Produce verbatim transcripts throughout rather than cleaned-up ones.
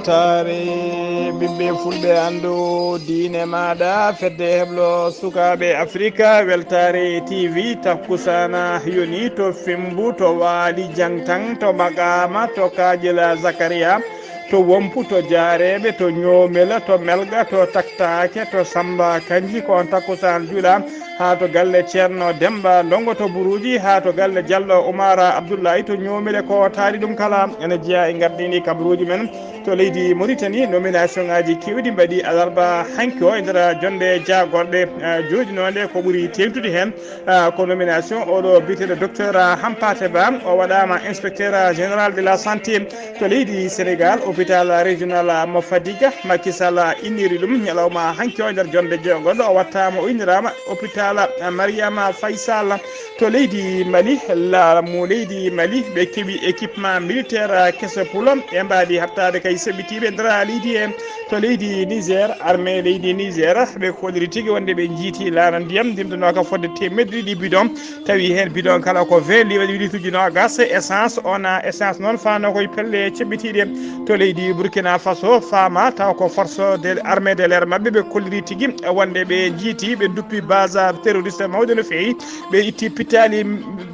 Weltaare ɓiɓɓe fulɓe, anndu diine maaɗa, fedde heblo sukaaɓe Afrika, Weltaare T V, takkusaana yoni to Fimbu, to Waali Jangtan, to Maqaama, to Kaajila Zakariya, to Wompu, to Jaareeɓe, to Ñoomela, to Melga, to Taktaake, to Samba Kanji, ko on takkusaan juula haa to galle Ceerno Demba Ndongo to Buruuji, haa to galle Jallo Umara Abdullahi to Ñoomele, ko taari ɗum kala ene jeyaa e ngarɗini kabaruuji men. To leydi Mauritanie, nomination ngaaji keewɗi mbaɗi alarba hanki o e nder jonde jaagorɗe, eh, jooɗinoonde. Ko ɓuri teeŋtude heen, eh, ko nomination oɗo biyeteeɗo docteur Hampate Ba. O waɗaama inspecteur général de la santé to leydi Sénégal, hôpital régional mo Fadiga. Macky Sall inniri ɗum ñalawma hanki o e nder jonde jeegoɗo. O wattaama, o inniraama hôpital Mariama Faye Sall. To leydi Mali, laamu leydi Mali, ɓe keɓi équipement militaire kese pulo, ɓe mbaadi haɓtaade kay seɓɓitiiɓe nder leydi he. To leydi Niger, armée leydi Niger, ɓe kooliri tigi wonde ɓe njiiti laana ndiyam ndimdunooka fodde teemedde ɗiɗi bidon, tawi heen bidon kala ko vingt litre, litre uji noogas essence. On essence noon faano koye pelle ceɓɓitiiɗe. To leydi Burkina Faso, faama taw ko force de, armée de l'air maɓɓe, ɓe kolliri tigi wonde ɓe njiiti, ɓe duppi base terroriste mawɗo no feewi, ɓe itti pittaali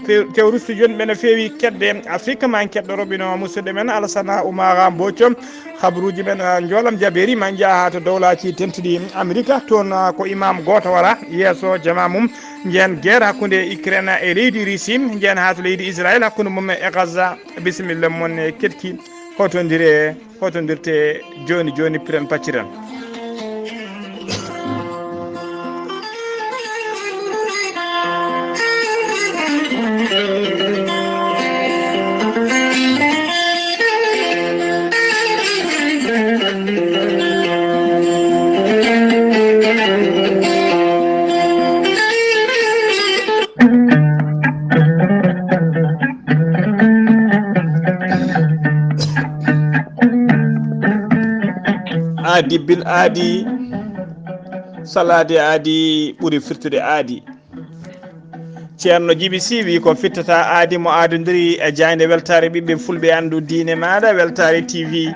pe-, terroriste joni ɓe no feewi kedde Afrique. Ma en keɗɗo roɓino musidɗo men Alassane Oumara Mboco. Habaruuji men, ah, njoolam jabeeri ma njaha to dowlaaji dentuɗi Amerika. Toon, ah, ko imam gooto wara yeeso jama mum. Njeen guerre hakkunde Ukraine e leydi Russie. Njeen haa to leydi Israël hakkunde mum e Gaza. Bisimilla mon e ketki. Hotondire, hotondirte jooni jooni, piren pacciren. Aadi bil aadi, salaade aadi ɓuri firtude aadi. Ceerno Jibi Si wi ko fittata aadi mo aadondiri e jaaynde weltaare ɓiɓɓe fulɓe, anndu diine maaɗa, Weltaare T V.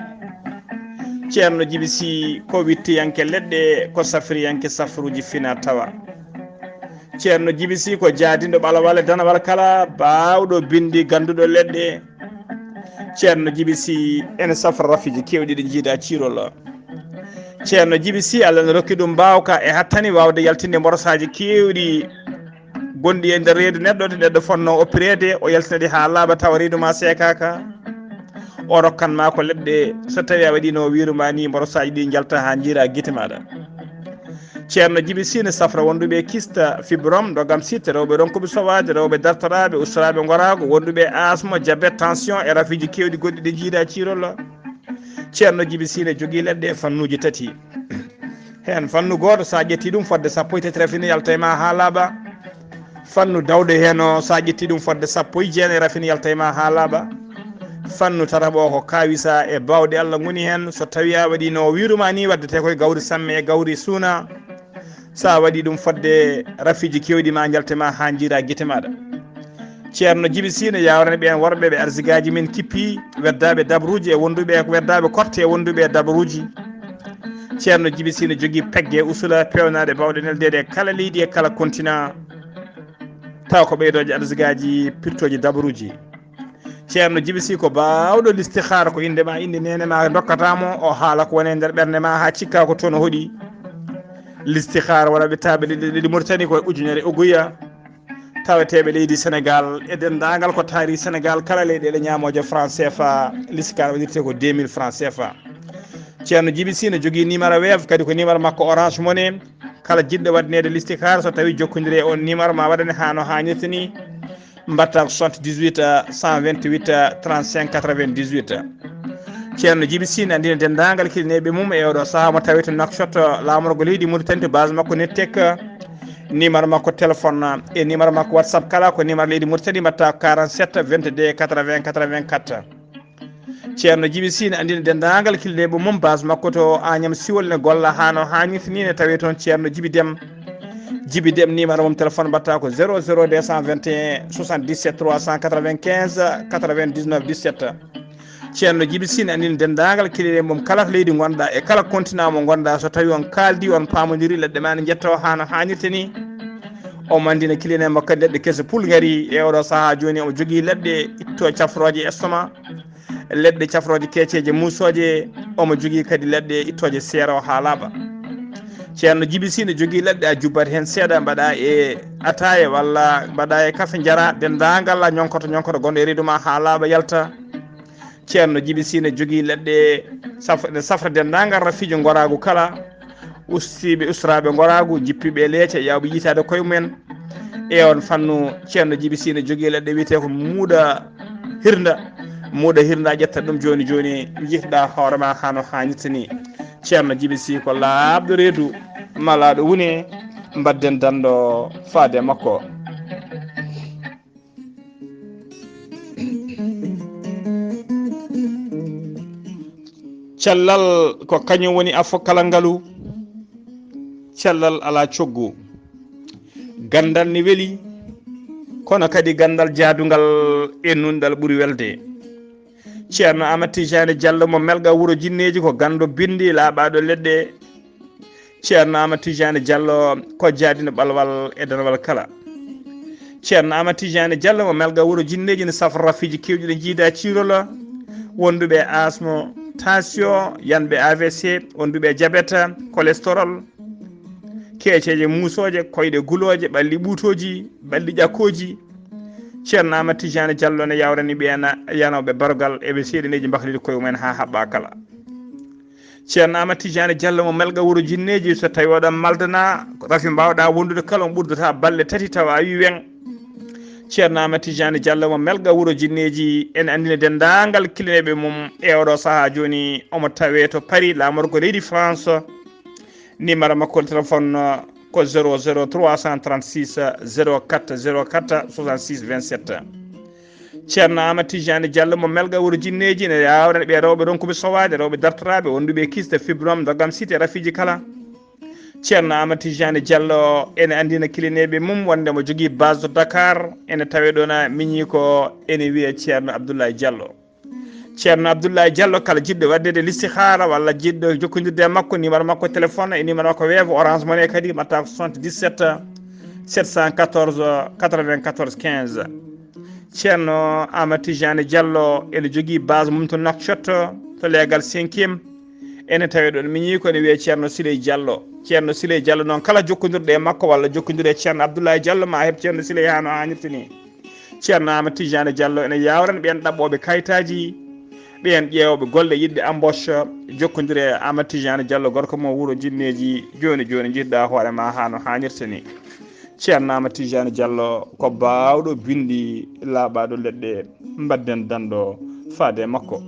Ceerno Jibi Si ko wittiyanke leɗɗe, ko safriyanke safruuji fina tawa. Ceerno Jibi Si ko jaadinɗo ɓalawal e danawal kala, baawɗo binndi, gannduɗo leɗɗe. Ceerno Jibi Si ene safra rafiiji keewɗi ɗi njiida ciirol. Ceerno Jibi Si, Allah ne rokki ɗum mbaawka e hattani waawde yaltinde mborosaaji keewɗi gonɗi e nder reedu neɗɗo, ɗi neɗɗo fotnoo oppireede, o yaltina ɗi haa laaɓa tawa reedu ma seekaaka. O rokkan ma ko leɗɗe, so tawii a waɗii no o wiiru ma nii, mborosaaji ɗi njalta haa njiira gite maaɗa. Ceerno Jibi Si ne safra wonduɓe kista, fibrome, ndogam sitte, rewɓe ronkuɓe sowaade, rewɓe dartoraaɓe, ustoraaɓe ngoraagu, wonduɓe asma, diabète, tension e rafiiji keewɗi goɗɗi ɗi njiida ciirol. Ceerno Jibi Si ne jogii leɗɗe e fannuuji tati. Heen fannu gooto, so a ƴettii ɗum, fodde sappo e tati rafine yalta e ma haa laaɓa. Fannu dawde heen o, so a ƴettii ɗum, fodde sappo e jeenayi rafine yalta e ma haa laaɓa. Fannu tataɓo o ko kaawisa e baawɗe Allah ngoni heen. So tawii a waɗii no o wiiru ma nii, waɗdete koye gawri samme e gawri suuna. So a waɗii ɗum, fodde rafiiji keewɗi ma njalte ma haa njiira gite maaɗa. Ceerno Jibi Si ne yaawrani ɓeen worɓe ɓe arsigaaji men kippi, weddaaɓe dabruuji e wonduɓe, weddaaɓe korte e wonduɓe e dabruuji. Ceerno Jibi Si ne jogii pegge usula peewnaaɗe baawɗe neldeede e kala leydi e kala continent, tawa ko ɓeydooje arsigaaji, pirtooji dabruuji. Ceerno Jibi Si ko baawɗo listihaara, ko innde ma, innde neene ma ndokkata mo, o haala ko woni e nder ɓernde ma haa cikka ko toon o hoɗi. Listihaara waɗa ɓe taaɓe leydi, leydi Mauritanie ko e ujunere uguya, taweteeɓe leydi Sénégal e denndaangal ko taari Sénégal, kala leyɗeele ñaamooje franc C F A, listihaara waɗirte ko deux mille franc C F A. Ceerno Jibi Si ne jogii numéro Wave, kadi ko numéro makko Orange Money. Kala jiɗɗo waɗaneede listihaara, so tawii jokkondire e on numéro, ma waɗane haa no haanirta ni. Mbaɗta ko soixante-dix-huit, cent vingt-huit, trente-cinq, quatre-vingt-dix-huit. Ceerno Jibi Si ne anndina denndaangal keɗineeɓe mum e oɗo sahaa mo tawii to Nouakchott, laamorgo leydi Mauritanie, to base makko Nettec. Numéro makko téléphone e numéro makko WhatsApp kala ko numéro leydi Mauritanie, mbaɗta ko quarante-sept, vingt-deux, quatre-vingts, quatre-vingt-quatre. Ceerno Jibi Si ne anndina denndaangal keɗineeɓe mum, base makko to Agnam Siwol, ne golla haa no haanirta ni, ne tawee toon Ceerno Jibi Dem. Jibi Dem, numéro mum téléphone mbaɗta ko zéro zéro deux cent vingt et un soixante-dix-sept trois cent quatre-vingt-quinze quatre-vingt-dix-neuf dix-sept. Ceerno Jibi Sine anndina denndaangal kiliyaan'en mum kala to leydi ngonɗaa e kala continent mo ngonɗaa, so tawii on kaaldi, on paamondiri, leɗɗe maa ne njetto haa no haanirta ni. Omo anndina kiliyaan'en makko kadi leɗɗe kese pul ngari e oɗo sahaa jooni, omo jogii leɗɗe itto cafrooje estomac, leɗɗe cafrooje keeceeje muusooje, omo jogii kadi leɗɗe ittooje seero haa laaɓa. Ceerno Jibi Sine jogii leɗɗe, a jubbat heen seeɗa, mbaɗa e ataaya walla mbaɗa e kafe, njara denndaangal a ñonkoto ñonkoto gonɗo e reedu ma haa laaɓa yalta. Ceerno Jibi Sine jogii leɗɗe saf-, ene safra denndaangal rafiiji ngoraagu kala, ustiiɓe, ustoraaɓe ngoraagu, jippiiɓe e leece, yaawɓe yiytaade koye mumen. E oon fannu, Ceerno Jibi Sine jogii leɗɗe wiyetee ko muuɗa hirnda. Muuɗa hirnda, ƴetta ɗum jooni jooni, njiytoɗaa hoore ma haa no haanirta ni. Ceerno Jibi Sine ko laaɓɗo reedu, malaaɗo wune, mbaɗden danndo faade e makko. Cellal ko kañum woni afo kala ngalu. Cellal alaa coggu. Ganndal ne weli, kono kadi ganndal jaadungal e nunɗal ɓuri welde. Ceerno Amadou Tidiane Diallo mo Melga wuro Jinneeji ko ganndo binndi laaɓaaɗo leɗɗe. Ceerno Amadou Tidiane Diallo ko jaadino ɓalwal e danwal kala. Ceerno Amadou Tidiane Diallo mo Melga wuro Jinneeji ne safra rafiiji keewɗi ɗi njiida ciirol, wonduɓe e asmo, tension, yanɓe A V C, wonduɓe e jabet, cholestérol, keeceeje muusooje, koyɗe gulooje, ɓalli ɓuutooji, ɓalli ƴakkooji. Ceerno Amadou Tidiane Diallo ne yawrani ɓeen yanooɓe bargal e ɓe seeɗaneeji mbahliri koye mumen haa haɓɓa kala. Ceerno Amadou Tidiane Diallo mo Melga wuro Jinneeji, so tawii oɗon maldana, rafi mbaawɗaa wondude kala, on ɓurdata balɗe tati tawa a wii weŋ. Ceerno Amadou Tidiane Diallo mo Melga wuro Jinneeji, ene anndina denndaangal kiliyaanɓe mum e oɗo sahaa jooni, omo tawee to Paris, laamorgo leydi France. Numéro makko téléphone ko zéro zéro trois cent trente-six zéro quatre zéro quatre soixante-six vingt-sept. Ceerno Amadou Tidiane Diallo mo Melga wuro Jinneeji ne yawrani ɓe rewɓe ronkuɓe sowaade, rewɓe dartoraaɓe, wonduɓe e kyste, fibrome, ndogam, site, rafiiji kala. Ceerno Amadou Tidiane Diallo ene anndina kiliyaanɓe mum wonde mo jogii base to Dakar, ene tawee ɗoon a miñi ko ene wiyee Ceerno Abdoulaye Diallo. Ceerno Abdoulaye Diallo, kala jiɗɗo waɗde listihaara walla jiɗɗo jokkondirde e makko, numéro makko téléphone e numéro makko Wave, Orange Money kadi, mbaɗata ko soixante-dix-sept sept cent quatorze quatre-vingt-quatorze quinze. Ceerno Amadou Tidiane Diallo ene jogii base mum to Nouakchott, to leegal cinquième. Ene tawee ɗoon miñi ko ene wiyee Ceerno Siley Diallo. Ceerno Siley Diallo noon, kala jokkondirɗo e makko walla jokkondirɗo e Ceerno Abdoulaye Diallo, ma heɓ Ceerno Siley haa no haanirta ni. Ceerno Amadou Tidiane Diallo ene yawrani ɓeen ɗaɓɓooɓe kayitaaji, ɓeen ƴeewɓe golle, yiɗɓe embauche, jokkondire e Amadou Tidiane Diallo, gorko mo wuro Jinneeji. Jooni jooni, njiɗɗa hoore ma haa no haanirta ni. Ceerno Amadou Tidiane Diallo ko baawɗo binndi, laaɓaaɗo leɗɗe, mbaɗden danndo faade e makko.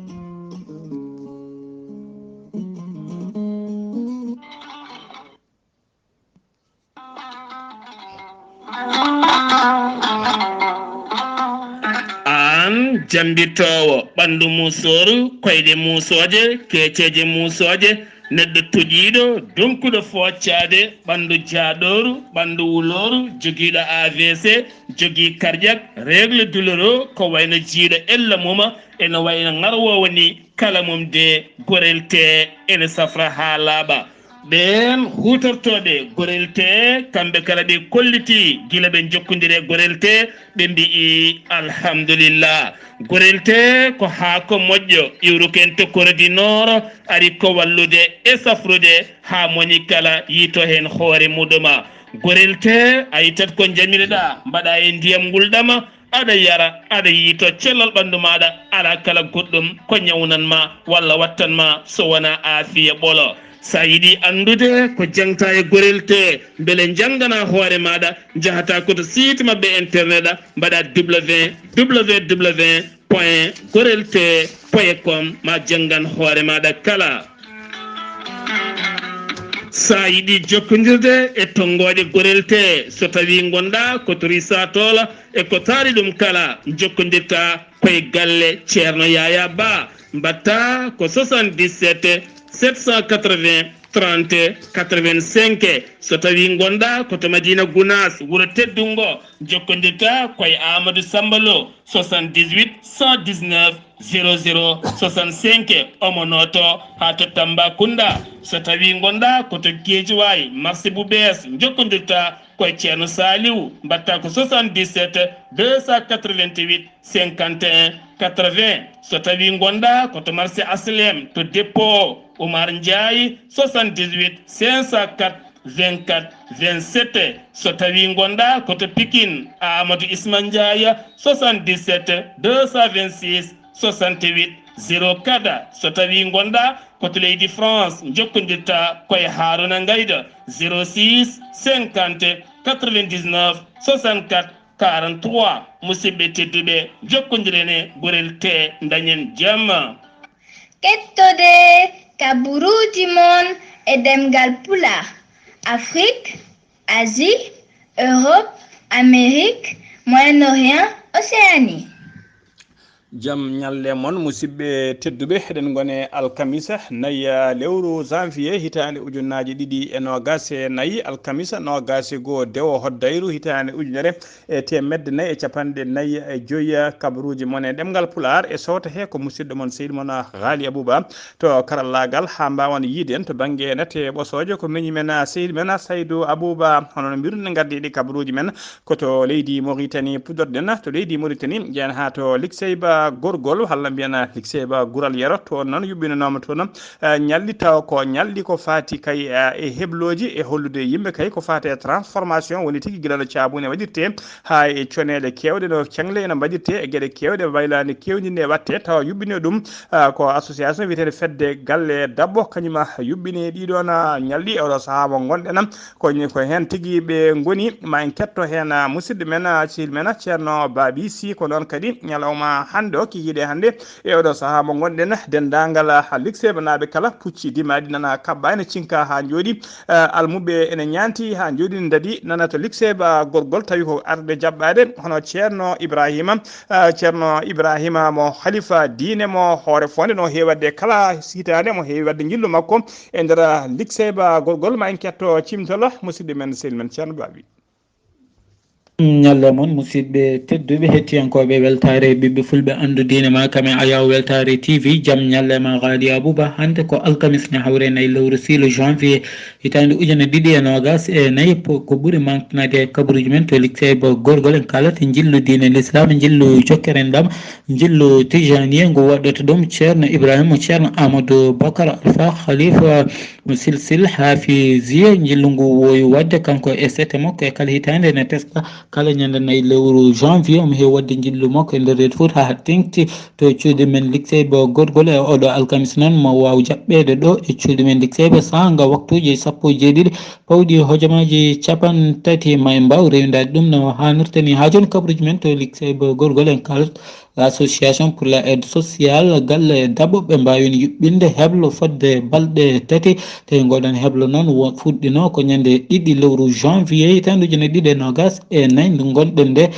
Aan jammbitoowo ɓanndu muusooru, koyɗe muusooje, keeceeje muusooje, neɗɗo tuƴiiɗo, donkuɗo fooccaade, ɓanndu jaaɗooru, ɓanndu wulooru, jogiiɗo A V C, jogii cardiaque, règle douloureux, ko wayno jiiɗo ella mum, ene wayno ŋarwoowo ni, kala mum de, Gorel Tee ene safra haa laaɓa. Ɓeen huutortooɓe Gorel Tee, kamɓe kala ɓe kollitii gila ɓe njokkondiri e Gorel Tee, ɓe mbi'i alhamdulillah. Gorel Tee ko haako moƴƴo, iwruken to Corée du Nord, ari ko wallude e safrude haa moni kala yiito heen hoore muɗuma. Gorel Tee, a ittat ko njamiriɗaa, mbaɗa e ndiyam ngulɗam, aɗa yara, aɗa yiito cellal ɓanndu maaɗa, alaa kala goɗɗum ko ñawnan ma walla wattan ma so wonaa aafiya ɓolo. So a yiɗi anndude ko jaŋta e Gorel Tee, mbele njaŋngana hoore maaɗa, njahata ko to site maɓɓe internet, mbaɗa www point gorel tee point com, ma jaŋngan hoore maaɗa kala. So a yiɗi jokkondirde e tonngooɗe Gorel Tee, so tawii ngonɗaa ko to Risatol e ko taari ɗum kala, jokkondirta koye galle Ceerno Yaya Ba, mbaɗta ko soixante-dix-sept sept cent quatre-vingts trente quatre-vingt-cinq. So tawii ngonɗaa ko to Madina Gunaas, wuro teddungo, jokkondirta koye Amadou Samba Lo, soixante-dix-huit cent dix-neuf zéro zéro soixante-cinq. Omo nooto haa to Tambacounda. So tawii ngonɗaa ko to Guédiawaye, marché bu bees, jokkondirta koye Ceerno Saliou, mbaɗta ko soixante-dix-sept deux cent quatre-vingt-huit cinquante et un quatre-vingts. So tawii ngonɗaa ko to marché H L M, to dépôt Oumar Ndiaye, soixante-dix-huit cinq cent quatre vingt-quatre vingt-sept. So tawii ngonɗaa ko to Pikine, Amadou Isma Ndiaye, soixante-dix-sept deux cent vingt-six soixante-huit zéro quatre. So tawii ngonɗaa ko to leydi France, njokkondirta koye Haruna Ngayda, zéro six cinquante quatre-vingt-dix-neuf soixante-quatre quarante-trois. Musidɓe tedduɓe, jokkondiren e ɓurel te dañen jam. Kettode kaburuuji mon e ɗemngal Pulaar, Afrique, Asie, Europe, Amérique, Moyen-Orient, Océanie. Jam ñalle mon, musidɓe tedduɓe. Eɗen ngone alkamisa nayi, ah, lewru janvier, hitaande ujunnaaji ɗiɗi e noogaas e nayi, alkamisa noogaas e goo dewo hoddayru, hitaande ujunere e teemedde nayi e capanɗe nayi e joyi. Kabaruuji mon e ɗemngal Pulaar e sowto he ko musidɗo mon, seydi mon, ah, Haali Abuba, to karallaagal, haa mbaawan yiide en to bannge nate ɓosooje. Ko miñi men, ah, seydi men, ah, Saydu Abuba. Hono no mbiruɗen, ngardiiɗi kabaruuji men ko to leydi Mauritanie puɗɗorɗen, to leydi Mauritanie, njeyen haa to Likseyba Gorgol, walla mbiyen Likseyba Gural Yero. Toon noon yuɓɓinanooma toon, eh, ñalɗi, tawa ko ñalɗi ko faati kay, eh, e heblooji, e hollude yimɓe kay ko faati e transformation, woni tigi gila no caabune waɗirte, haa e coneele keewɗe no ceŋle ene mbaɗirte, e geɗe keewɗe, mbaylaani keewɗi ne waɗte, tawa yuɓɓinii ɗum, ah, ko association wiyeteende Fedde Galle Dabbo, kañum yuɓɓinii ɗii ɗoon, ah, ñalɗi e oɗo sahaa mo ngonɗen. Ko, ko heen tigi ɓe ngoni. Ma en ketto heen, ah, musidɗo men, ah, sehil men, ah, Ceerno Baabi Sy. Ko noon kadi ñalawma hannde o, kikiiɗe hannde, e oɗo sahaa mo ngonɗen, denndaangal, ah, Likseebanaaɓe kala pucci dimaaɗi nana kaɓɓa ene cinka haa njooɗi. Ah, almuɓe ene ñaanti haa njooɗi ne ndadi nana to Likseeba Gorgol, tawi ko arde jaɓɓaade hono Ceerno Ibrahima, ah, Ceerno Ibrahima mo halifa diine mo hoore fonde no heewi waɗde kala hitaande, mo heewi waɗde njillu makko e nder, ah, Likseeba Gorgol. Ma en ketto cimtol musidɗo men, sehil men Ceerno Baabi. Ñalle mon, musidɓe tedduɓe, hettiyankooɓe Weltaare Ɓiɓɓe Fulɓe, anndu diine ma kam e Ayaw Weltaare T V. Jam ñalle ma, Haali Abuba. Hannde ko alkamis, ñande hawre nayi lewru siilo janvier, hitaande ujune ɗiɗi e noogaas e nayi. Po-, ko ɓuri maantinaade e kabaruuji men to Likseeba Gorgol, en kaalata njillu diine Lislaam, njillu jokkere enɗam, njillu Tijaniye, ngu waɗɗata ɗum Ceerno Ibrahima, Ceerno Amadou Bakar Alfa, Khalifa mo silsil Hafiziya. Njillu ngu woowi waɗde kanko e sete makko e kala hitaande, ene teska kala ñande nayi lewru janvier, omo heewi waɗde njillu makko e nder reedu Fuuta haa teŋti to cuuɗi men Likseeba Gorgol. E oɗo alkamis noon, mo waaw jaɓɓeede ɗo e cuuɗi men Likseeba saanga waktuuji sappo e jeeɗiɗi pawɗi hojomaaji capanɗe tati. Ma en mbaaw rewindaade ɗum no haanirta ni. Haa jooni kabaruuji men to Likseeba Gorgol, en kaalat Association pour la aide sociale, Galle Dabbo, ɓe mbaawino yuɓɓinde heblo fodde balɗe tati. Tawi ngoɗon heblo noon wo-, fuɗɗino ko ñande ɗiɗi lewru janvier, hitaande ujune ɗiɗi e noogaas e nayi ndu ngonɗen nde.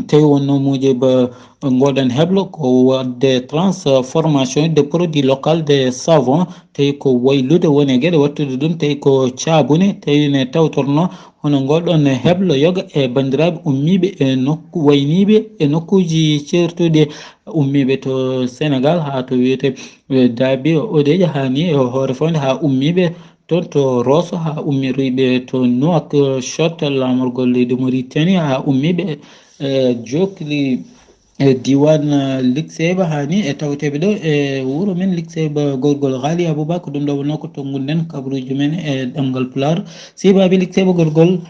Tawi wonno muujiba ngoɗon heblo ko waɗde transformation de produit local de savon, tawi ko waylude woni e geɗe waɗtude ɗum, tawi ko caabune, tawi ne tawtorno hono ngoɗon heblo yoga e banndiraaɓe ummiiɓe e nokku, wayniiɓe e nokkuuji ceertuɗi, ummiiɓe to Senegal haa to wiyetee, eh, Daabi Odeja, haa ni e hoore fonde, haa ummiiɓe toon to Rosso, haa ummiroyɓe to Nouakchott, laamorgol leydi Mauritanie, haa ummiiɓe, eh, Jokli, e diiwaan, eh, Likseeba, haa ni e tawteeɓe ɗo e wuro men Likseeba Gorgol. Haali Abuba, ko ɗum ɗo wonnoo ko tonnguɗen kabaruuji men e ɗemngal Pulaar. Sibaaɓe Likseeba Gorgol,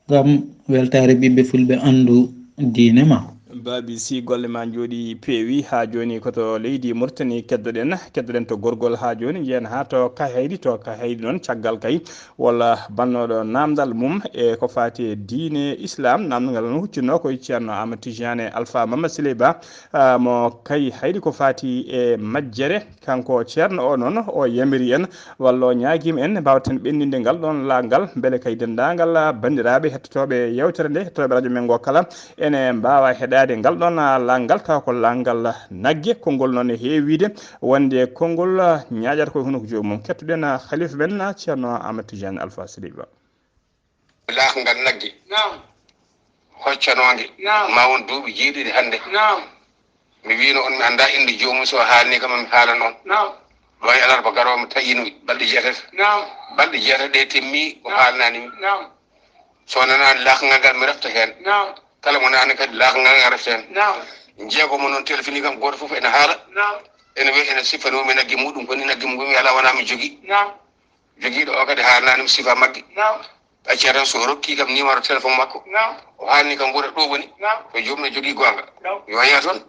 ngam weltaare ɓiɓɓe Fulɓe, anndu diine ma. Baabi, si golle ma njooɗi peewi, haa jooni ko to leydi Mauritanie keddoɗen, keddoɗen to Gorgol haa jooni, njeyen haa to Kahaydi, to Kahaydi noon, caggal kay walla bannooɗo naamndal mum e ko faati e diine Islam, naamndal ngal no huccitnoo ko e Ceerno Amadou Tidiane Alpha Mama Siley Ba, ah, mo Kahaydi ko faati e majjere. Kanko Ceerno o noon, o yamiri en walla o ñaagiima en mbaawaten ɓenninde ngal ɗoon laagal, mbele kay denndaangal banndiraaɓe hettotooɓe yeewtere nde, hettotooɓe radio men ngo kala, ene mbaawa heɗaade Ngal ɗoon, ah, lanngal tawa ko lanngal nagge, konngol noon e heewiide wonde konngol, ah, ñaaƴata ko e hunuko joomum. Kettuɗen, ah, Khalifa men, ah, Ceerno Ahmed Tidiane Alpha Saliba. Laakngal nagge. Naam. Hoccanoonge. Naam. Ma won duuɓi jeeɗiɗi hannde. Naam. Mi wiino on mi anndaa innde joomum, so haalni kam mi haalana on. Naam. Ɗo e alarba garoowo mi taƴiino balɗe jeetati. Naam. Balɗe jeetati ɗe timmi o Naam. haalnaani mi. Naam. So nanaani laakngal ngal mi refta heen. Naam. Kala mo nani kadi laakngal ngal refta heen. Naam. Jeego mo noon telefini kam gooto fof ene haala. Naam. Ene wiya ene siffanoo mi nagge muɗum ko ni nagge mum mi alaa wonaa mi jogii. Naam. Jogiiɗo o kadi haalnaani mi sifa magge. Naam. Accee tan so o rokki kam numéro téléphone makko. Naam. O haalni kam wuro ɗo woni. Naam. Ko joomum ne jogii goonga. Naam. Yo yaa toon.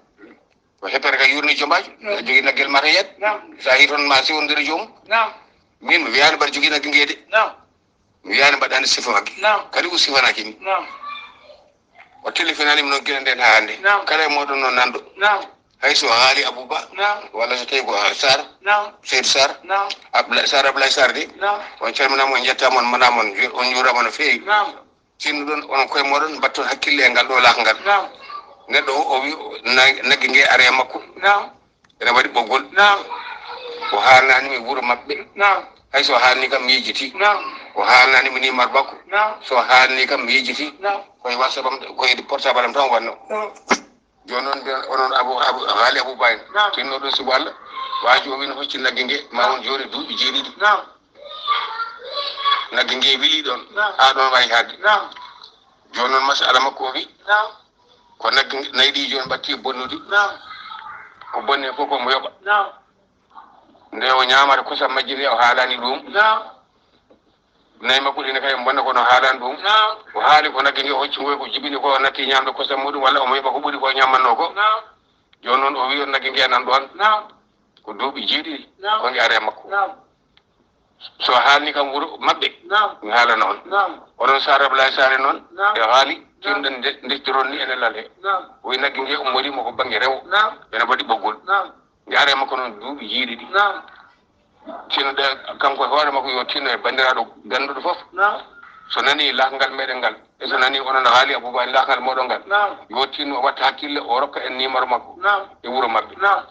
Ko heppere ka yuurni jombaajo. Naam. A jogii naggel mata yeet. Naam. So a yii toon ma siwondire joomum. Naam. Min mi wiyaani mbaɗa jogii nagge ngee de. Naam. Mi wiyaani mbaɗaani sifa magge. Naam. Kadi o sifanaaki mi. Naam. O telefinaani mi noon gila ndeen haa hannde. Naam. Kala e mooɗon noon nanɗo. Naam. Hay so haali Abou Ba, Naam. walla so tawi ko Sarr, Naam. Seydou Sarr, Naam. Abdoulaye Sarr, Abdoulaye Sarr de, Naam. on calminaama, on njettaama, on manaama, on ju-, on njuuraama no feewi. Naam. Tinno ɗon, onon koye mooɗon, mbatton hakkille e ngal ɗo laakngal. Naam. Neɗɗo o, o wi, o, na-, nagge nge are e makko. Naam. Ene waɗi ɓoggol. Naam. O haalnaani mi wuro maɓɓe. Naam. Hay so haalni kam mi yejjiti. Naam. O haalnaani mi numéro makko. Naam. So haalni kam mi yejjiti. Naam. Koye WhatsApp am, koye portable am tan wonno. Naam. Jooni noon mbiyen onon Abu, Abu, Haali Abu Ba en. Naam. Tinno ɗon sibu Allah. Waaji o wino hocci nagge nge, ma Naam. won jooni duuɓi jeeɗiɗi. Naam. Nagge nge wili ɗon. Naam. Haa ɗon waawi haadde. Naam. Jooni noon masala makko o wi. Naam. Ko nagge nayi ɗi jooni ɓatti bonnude. Naam. Ko bonni fof ko mo yoɓa. Naam. Nde o ñaamata kosam majji nde o haalaani ɗum. Naam. Nayi makko ɗi ne kay bonna kono haalaani ɗum. Naam. O haali ko nagge nge hocci ngoy ko jibini ko o natti ñaamde kosam muɗum walla omo yoɓa ko ɓuri ko ñaamannoo ko. Naam. Jooni noon o wi on nagge nge nan ɗoon. Naam. Ko duuɓi jeeɗiɗi Naam. ko nge are makko. Naam. So haalni kam wuro maɓɓe, Naam. mi haalana on. Naam. Onon Sara Ablaye Sare noon, Naam. e haali, Naam. tinɗen nde, ndettiron ni ene lale. Naam. Woy nagge nge ummoriima ko bannge rewo. Naam. Ene waɗi ɓoggol. Naam. Nge are makko noon duuɓi jeeɗiɗi. Naam. Tinno ɗe, kanko e hoore makko yo tinno e banndiraaɗo gannduɗo fof. Naam. So nani laakngal meɗen ngal, e so nani onon haali Abouba en laakngal moɗon ngal. Naam. Yo tinno o watta hakkille o rokka en numéro makko. Naam. E wuro maɓɓe. Naam.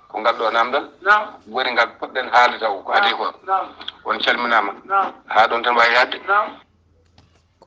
Ko ngal ɗo namdal Naam. woni ngal poɗɗen haalde taw ko adii ko. Naam. On calminaama. Naam. Haa ɗon tan waawi yahde. Naam.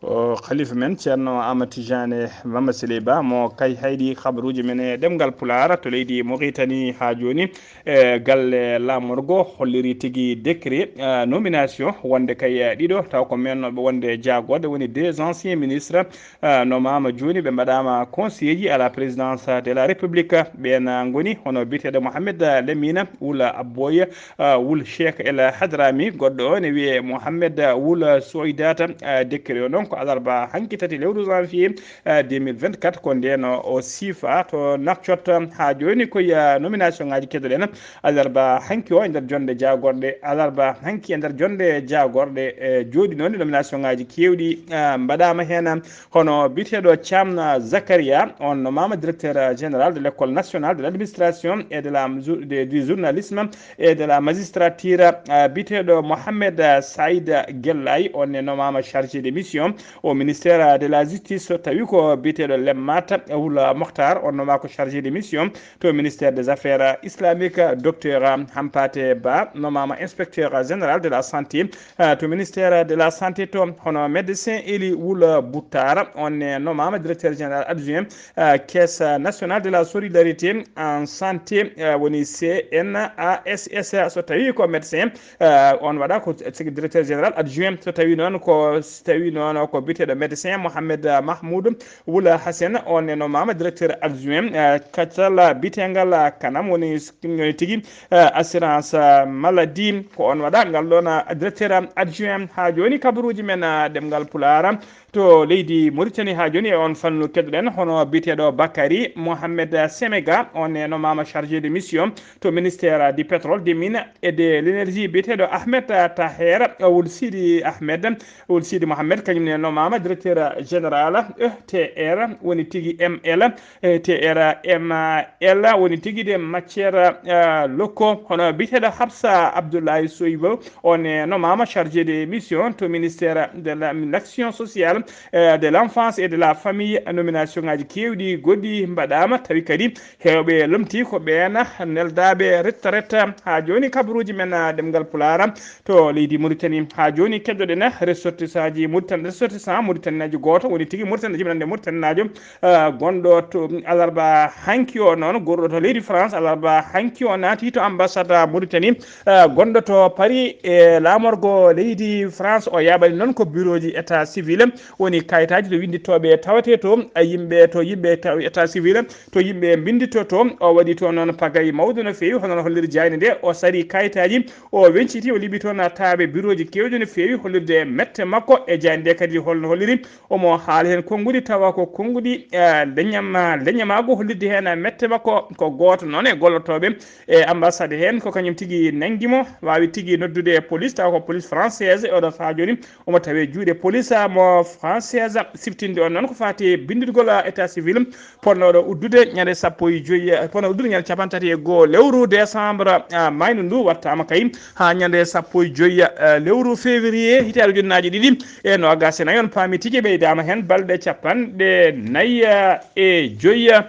Ko Khalifa men Ceerno Amadou Tidiane Mama Siley Ba mo kay hayɗi habaruuji men e ɗemngal Pulaar to leydi Mauritanie haa jooni. E galle laamorgo holliri tigi décret, eh, nomination wonde kay, eh, ɗiɗo taw ko mennooɓe wonde jaagorde woni deux anciens ministres, eh, nomaama jooni ɓe mbaɗaama conseiller à la présidence de la République. Ɓeen, eh, ngoni hono biyeteeɗo Mohamed, eh, Lamine Wul Abboy, eh, Wul Cheikh El Hadrami, goɗɗo o ne wiyee Mohamed, eh, Wul Soydata, eh, décret o noon ko alarba hanki tati lewru janvier, eh, deux mille vingt-quatre, ko ndeen o siifa to Nouakchott. Haa jooni ko, eh, nomination ngaaji keddoɗen alarba hanki o e nder jonde jaagorɗe, alarba hanki e nder jonde jaagorɗe, eh, jooɗi noon nomination ngaaji keewɗi, eh, mbaɗaama heen. Hono biyeteeɗo Thiam Zakaria, on nomaama directeur général de l'école nationale de l'administration et de la, de, du journalisme et de la magistrature, eh, biyeteeɗo Mohamed Saïd Gellay, on ne nomaama chargé de mission au ministère de la justice, so tawi ko biyeteeɗo Lemmat Wul Mokhtar, on nomaama ko chargé de mission to ministère des affaires islamiques, docteur Hampate Ba nomaama inspecteur général de la santé, eh, to ministère de la santé to, hono médecin Eli Wul Buttar, on ne nomaama directeur général adjoint, eh, caisse nationale de la solidarité en santé, eh, woni C N A S S, so tawi ko médecin, eh, on waɗa ko tigi directeur général adjoint, so tawi noon ko, so tawi noon ko biyeteeɗo médecin Mohamed Mahmoud Wul Hassen, on ne nomaama directeur adjoint, eh, katal biyetengal Kanam woni s-, woni tigi, eh, assurance, eh, maladie. Ko on waɗa ngal ɗoon, eh, directeur adjoint. Haa jooni kabaruuji men, eh, ɗemngal Pulaar to leydi Mauritanie haa jooni e on fannu keddoɗen hono biyeteeɗo Bakary Mohamed Semega, on ne nomaama chargé de mission to ministère du pétrole, des mines et de l'énergie, biyeteeɗo Ahmed Taher Wul Sidi Ahmed, Wul Sidi Mohamed, kañum ne nomaama directeur général E T R, woni tigi M L, E T R M L, woni tigi de matière, eh, locaux, hono biyeteeɗo Hafsa Abdoulaye Soybo, on ne nomaama chargé de mission to ministère de la, l'action sociale. eh, de l'enfance et de la famille, nomination ngaji kewɗi goɗɗi mbaɗama, tawi kadi hewɓe lomti ko ɓeena neldaaɓe retta retta. Ha joni kabaruji men, ah, ɗemngal Pulaar to leydi Mauritanie. Ha joni keddoɗen ressortissant ji Mauritanie, ressortissant Mauritanie aji goto woni tigi Mauritanie, jibinande Mauritanie ajo, ah, gonɗo to alarba hanki o noon, gorɗo to leydi France, alarba hanki o naati to ambassade Mauritanie, ah, gonɗo to Paris e laamorgo leydi France. O yaɓani noon ko bureau ji état civil, woni kayitaji to winnditooɓe tawete to, a, yimɓe to, yimɓe taw état civil, to yimɓe mbinnditoto. O waɗi to noon pagay mawɗo no feewi, hono no holliri jaaynde nde. O sari kayitaji, o wenciti, o liɓi toon taaɓe bureau ji kewɗi no feewi, hollirde mette makko e jaaynde nde kadi holno holliri. Omo haala heen konnguɗi, tawa ko konnguɗi, eh, leñama-, leñamaagu, hollirde heen mette makko ko gooto noon e gollotooɓe e ambassade heen, ko kañum tigi nanngi mo, waawi tigi noddude police, tawa ko police française e oɗo sahaa jooni. Omo tawee juuɗe police mo française. Siftinde on noon ko faati e binnditgol, ah, état civil, potnooɗo uddude ñande sappo e joyi, eh, potnooɗo uddude ñande cappanɗe tati e goho lewru décembre, ah, maydu ndu, wattaama kay haa ñande sappo e joyi, eh, lewru février, hitaande ujunnaaje ɗiɗi e noogaas e nayi. On paami tigi ɓeydaama heen balɗe cappanɗe nayi, eh, e joyi, eh,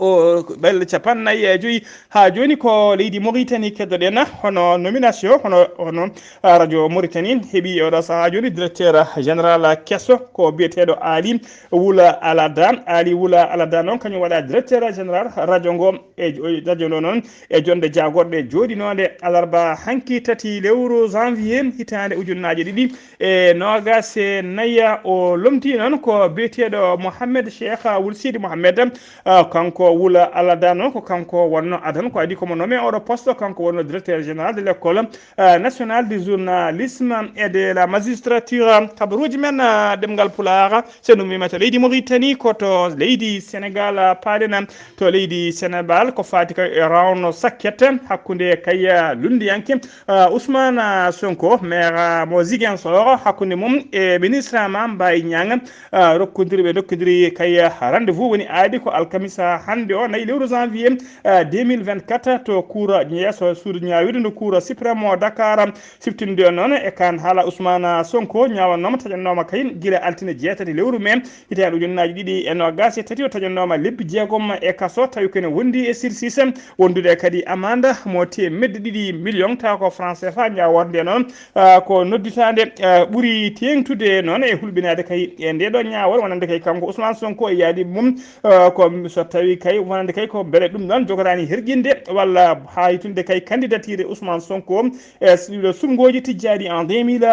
o balɗe cappanɗe nayi e joyi. Haa jooni ko leydi Mauritanie keddoɗen, hono nomination, hono, hono, ah, radio Mauritanie heɓi e oɗo sahaa jooni directeur général keso ko biyeteeɗo Ali Wula Alada. Ali Wula Alada noon kañum waɗa directeur général radio ngo e, o, radio ngo noon e jonde jaagorɗe jooɗinoonde alarba hanki tati lewru janvier hitaande ujunnaaje ɗiɗi e noogaas e nayi. O lomti noon ko biyeteeɗo Mohamed Cheikh Wul Sidi Mohamed, ah, kanko Wula Alada noon ko kanko wonno adan, ko adi komo nommé oɗo poste, kanko wonno directeur général de l'école, ah, nationale du journalisme et de la magistrature. Kabaruuji men, ah, ɗemngal Pulaar, so ɗum wiima to leydi Mauritanie, ko to leydi Sénégal, ah, paaɗen, ah, to leydi Sénégal, ko faati kay e round sakket hakkunde kay, ah, lunndiyanke, ah, Ousmane, ah, Sonko, maire, ah, mo Ziguinchor, hakkunde mum e ministre Mame Mbaye Niang, ah, rokkondirɓe, dokkondiri kay, ah, rendez-vous woni aadi ko alkamisa hannde o, nayi lewru janvier, ah, deux mille vingt-quatre to cour, yeeso suudu ñaawirdu ndu cour suprême mo Dakar. Siftinde on noon e kaan haala Ousmane Sonko ñaawannooma, taƴannooma kay gila altine jeetati lewru mee hitaande ujunnaaji ɗiɗi e noogaas e tati, o taƴannooma lebbi jeegom e kaso, tawi ko ene wondi e sursis, wondude kadi amande mo teemedde ɗiɗi million, tawa ko franc C F A ñaaworde noon, ah, ko nodditaande, ah, ɓuri teeŋtude noon e hulɓinaade kay e nde ɗo ñaawore, wonande kay kanko Ousmane Sonko e yaadi mum, ah, ko so tawi kay wonande kay ko mbele ɗum ɗon jogoraani herƴinde walla haytunde kay candidature Ousmane Sonko e s-, ɗiɗo suɓngooji tijjaaɗi en deux mille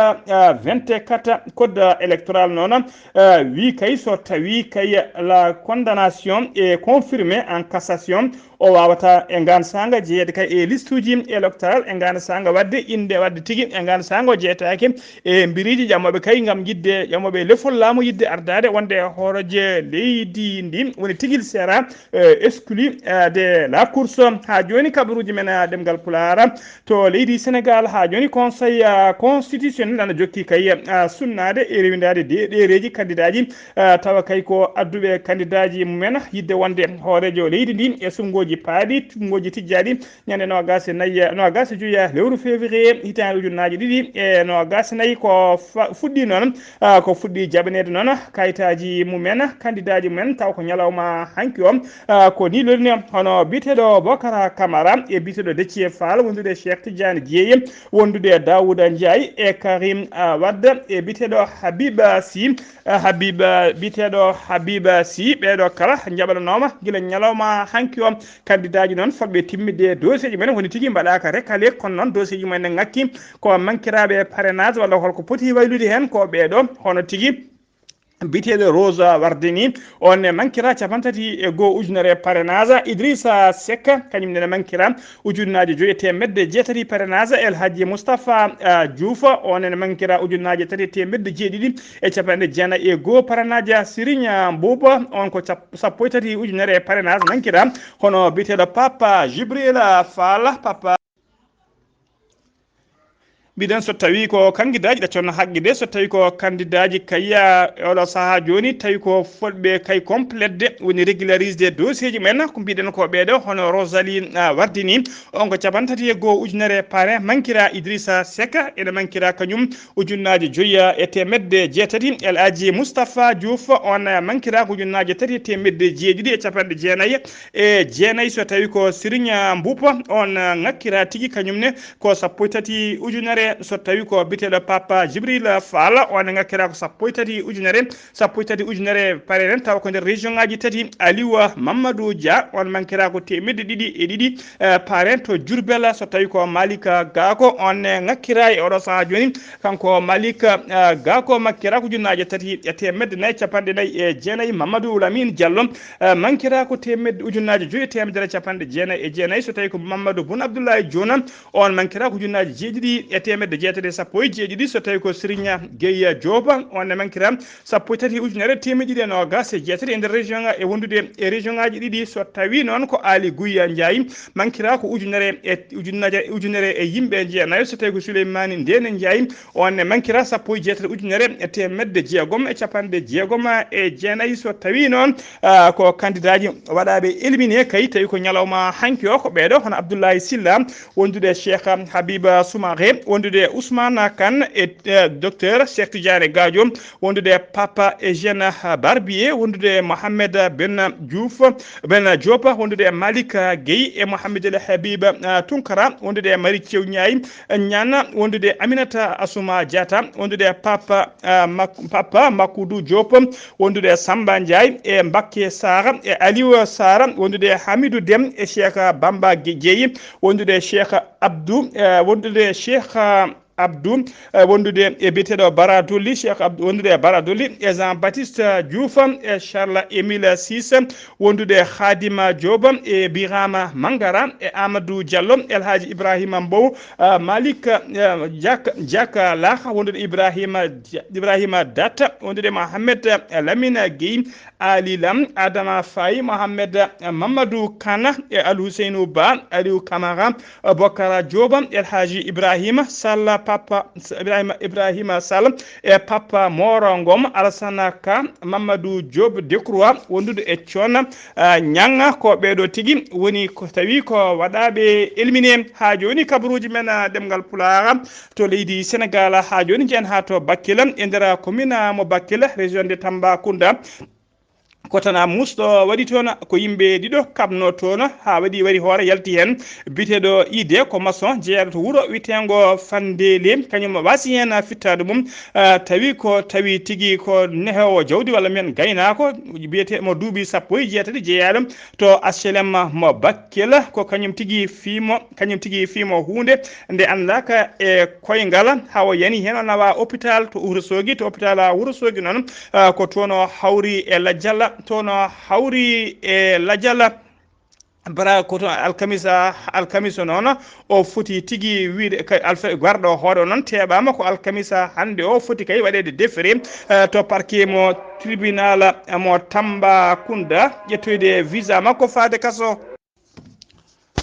vingt-quatre, code électoral noon, eh, wi kay so tawi kay la condamnation est confirmée en cassation, o waawata e ngaan saanga jeyeede kay e listuuji électoral e ngaan saanga waɗde innde, waɗde tigi e ngaan saanga o jeyetaake e mbiriiji ƴamooɓe kay ngam yiɗde, ƴamooɓe lefol laamu yiɗde ardaade wonde hooreejo leydi ndi woni tigil seera, eh, exclu, eh, de la course. Haa jooni kabaruuji men, eh, ɗemngal Pulaar to leydi Sénégal. Haa jooni Conseil, eh, constitutionnel ana jokki kay, eh, sunnaade e rewindaade de-, ɗereeji kandidaaji, eh, tawa kay ko adduɓe kandidaaji mumen yiɗde wonde hooreejo leydi ndi e suɓngooji paaɗi, suɓngooji tijjaaɗi, ñande noogaas e nayi, noogaas e joyi lewru février hitaande ujunnaaje ɗiɗi e noogaas e nayi. Ko fa-, fuɗɗii noon, ah, ko fuɗɗii jaɓaneede noon kayitaaji mumen, kandidaaji mumen, taw ko ñalawma hanki o. Ah, ko ni lolni hono biyeteeɗo Bokara Kamara e biyeteeɗo Déthié Fall, wondude Cheikh Tidiane Dieye, wondude Daouda Ndiaye e Karim, ah, Wade e biyeteeɗo Habiba Sy, ah, Habiba, biyeteeɗo Habiba Sy. Ɓeeɗo kala njaɓananooma gila ñalawma hanki o. Kandidaaji noon fotɓe timmitde dossier ji mumen woni tigi mbaɗaaka recalé, kono noon dossier ji mumen ne ŋakki ko mankiraaɓe parrainage walla holko poti waylude heen ko ɓeeɗo, hono tigi biyeteeɗo Rosa Wardini, on ne mankira cappanɗe tati e goho ujunere parrainage, Idrissa Seck kañum ne mankira ujunnaaje joyi e teemedde jeetati parrainage, El Hadji Moustapha, ah, Diouf, on ne mankira ujunnaaje tati e teemedde jeeɗiɗi e capanɗe jeenayi e goho parrainage, Serigne Mboup, on ko cap-, sappo e tati ujunere parrainage mankira, hono biyeteeɗo Papa Jibril Fall, Papa Mbiɗen so tawi ko kandidaaji ɗaccono haqqide, so tawi ko kandidaaji kayya e oɗo sahaa jooni, tawi ko fotɓe kay complétde, woni régulariser dossier ji mumen, ko mbiɗen ko ɓeeɗo, hono Rosalie, ah, Wardini, on ko capanɗe tati e go'o ujunere pare, mankira Idrissa Seck, ene mankira kañum ujunnaaji joyi e teemedde jeetati, El Hadji Moustapha Diouf, on mankira ko ujunnaaji tati e teemedde jeeɗiɗi e capanɗe jeenayi e jeenayi, so tawi ko Serigne Mboup, on ngakkira tigi kañum ne, ko sappo e tati ujunere, so tawi ko biteɗo Papa Djibril Fall, on ngakkira ko sappo e tati ujunere, sappo e tati ujunere pare ren, tawa ko nder région ngaji tati. Aliou Mamadou Dia, on mankira ko teemedde ɗiɗi e ɗiɗi, eh, pare to Diourbel, so tawi ko Malick Gakou, on ngakkira e oɗo sahaa jooni, kanko Malick, eh, Gakou makkira ko ujunnaaji tati e teemedde nayi capanɗe nayi e jeenayi. Mamadou Lamine Diallo, eh, mankira ko teemedde, ujunnaaji joyi e teemedere capanɗe jeenayi e jeenayi, so tawi ko Mamadou Boun Abdoulaye Dionne, on mankira ko ujunnaaji jeeɗiɗi e teemedde jeetati e sappo e jeeɗiɗi, so tawi ko Serigne Gueye Diop, on ne mankira sappo e tati ujunere teemedde ɗiɗi e noogas e jeetati e nder région nga, e wondude e région ngaji ɗiɗi, so tawi noon ko Aly Ngouille Ndiaye, mankira ko ujunere e ujunnaaji, ujunere e yimɓe jeenayo, so tawi ko Souleymane Ndéné Ndiaye, on ne mankira sappo e jeetati ujunere e teemedde jeegom e capanɗe jeegom e jeenayi, so tawi noon, ah, ko kandidaaji waɗaaɓe éliminé kay, tawi ko ñalawma hanki o, ko ɓeeɗo, hono Abdoulaye Sylla, wondude Cheikh Habiba Soumaré, wondude Ousmane Kane e, eh, Docteur Cheikh Tidiane Gadio, wondude Papa Eugène Barbier, wondude Mohamed Ben Diouf, Ben Diop, wondude Malick Gueye e Mohamed El Habib, eh, Tunkara, wondude Mary Teuw Niane, Niane, wondude Aminata Assouma Diatta, wondude Papa, eh, Mak-, Papa Makoudou Diop, wondude Samba Ndiaye e Mbacké Sarr e Aliou Sarr, wondude Hamidou Dème e Cheikh Bamba Dieye, wondude Cheikh Abdou, eh, wondude Cheikh, eh, Abdou, eh, wondude e biyeteeɗo Bara Dolly, Cheikh Abdou, wondude e Bara Dolly e Jean Baptiste Diouf e Charles Émile Ciss, wondude Khadima Diop e Birama Mangara e Amadou Diallo, El Hadji Ibrahima Mbow, eh, Malick, eh, Diak, Diak Lah, wondude Ibrahima, Ibrahima Datta, wondude Mohamed Lamine Gueye, Ali Lam, Adama Faye, Mohamed Mamadou Kane e Al Ousseynou Ba, Aliou Camara, Bokara Diop, El Hadji Ibrahima Sall, Papa Ibrahima, Ibrahima Sall e Papa Moro Ngom, Alassane Ka, Mamadou Diop Decroix, wondude e Thione, ah, Niang. Ko ɓeeɗo tigi woni ko tawi ko waɗaaɓe éliminé. Haa jooni kabaruuji men, ah, ɗemngal Pulaar to leydi Senegaal, haa jooni njeyen haa to Bakel, e nder commune mo Bakel, région de Tambacounda. Ko tan a musɗo waɗi toon, ko yimɓe ɗiɗo kaɓno toon, haa waɗi wari hoore yalti heen. Biyeteeɗo Ide ko maçon jeyaaɗo to wuro wiyeteengo Fandeli, kañum waasi heen fittaandu mum, ah, tawi ko, tawi tigi ko nehoowo jawdi walla mbiyen gaynaako, biyetee mo duuɓi sappo e jeetati jeyaaɗo to H L M mo Bakel, ko kañum tigi fiimo, kañum tigi fiimo huunde nde anndaaka e koyngal, haa o yani heen o nawa hôpital to Ourossogui, to hôpital Ourossogui noon, ah, ko toon o hawri e lajal, toon o hawri e lajal. Bara ko toon alkamisa, alkamisa noon o foti tigi wiyde ka alfa-, garɗo hoore o noon teeɓaama ko alkamisa hannde o foti kay waɗeede déféré, ah, to parquet mo tribunal mo Tambacounda, ƴettoyde visa makko faade kaso.